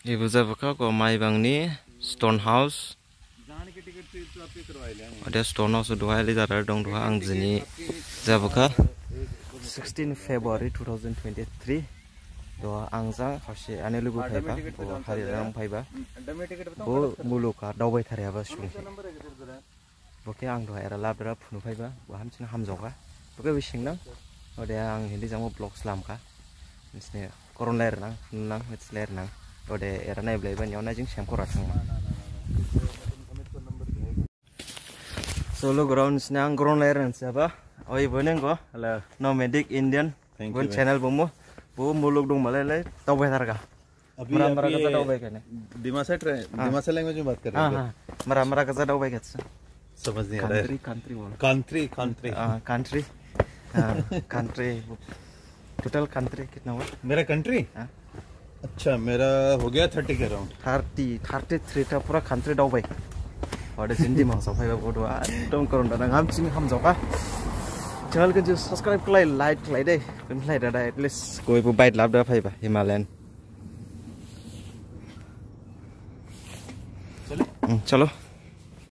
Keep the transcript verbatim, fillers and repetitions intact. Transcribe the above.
Ebo jabukha go Maibang ni Stone House. Ode Stone House duha eli jara dong duha ang jini jabukha sixteen February two thousand twenty-three. Duha ang jang hose ani lugu phaiba, bo hari jang phaiba. Bo muluk ha daobai thariyaba subung. Bo khe ang duha era labdra phunu phaiba, bo hamsin hamjaokha. Bo khe bising nang. Ode ang hindi jangbo vlog slamkha. Nisne koron lair nang, nang, mitsi lair nang. Ode era nai blai ban yaw nai jing sem kora thangma. Solo ground nisne ang ground lair nang saba. Oi bo neng go, ala nomadic Indian. Thank you, bhai. Channel bo mo, bo muluk dong malai lai, tau bai tharga. अभी, mara, mara अभी kaja ये dau bai kane. Dimasa ट्रे-, हाँ। दिमासा लैंग्वेज में बात कर रहे हैं हाँ, क्या? हाँ। Mara, mara kaja dau bai kane. समझ नहीं आ रहा है। Country, country बोलो। Country, country। हाँ, country। हाँ, country। Total country कितना हुआ? मेरा country? हाँ। अच्छा, मेरा हो गया thirty के around। Thirty, thirty three ta pura country dau bai. Ode jindi mangsa phaiba bodo, ekdom koron da nang hamsin hamjaokha. Channel khe subscribe khlai, like khlai de. Khlai da da, at least koi bo bike labdra phaiba Himalayan. चलो। Hmm, chalo।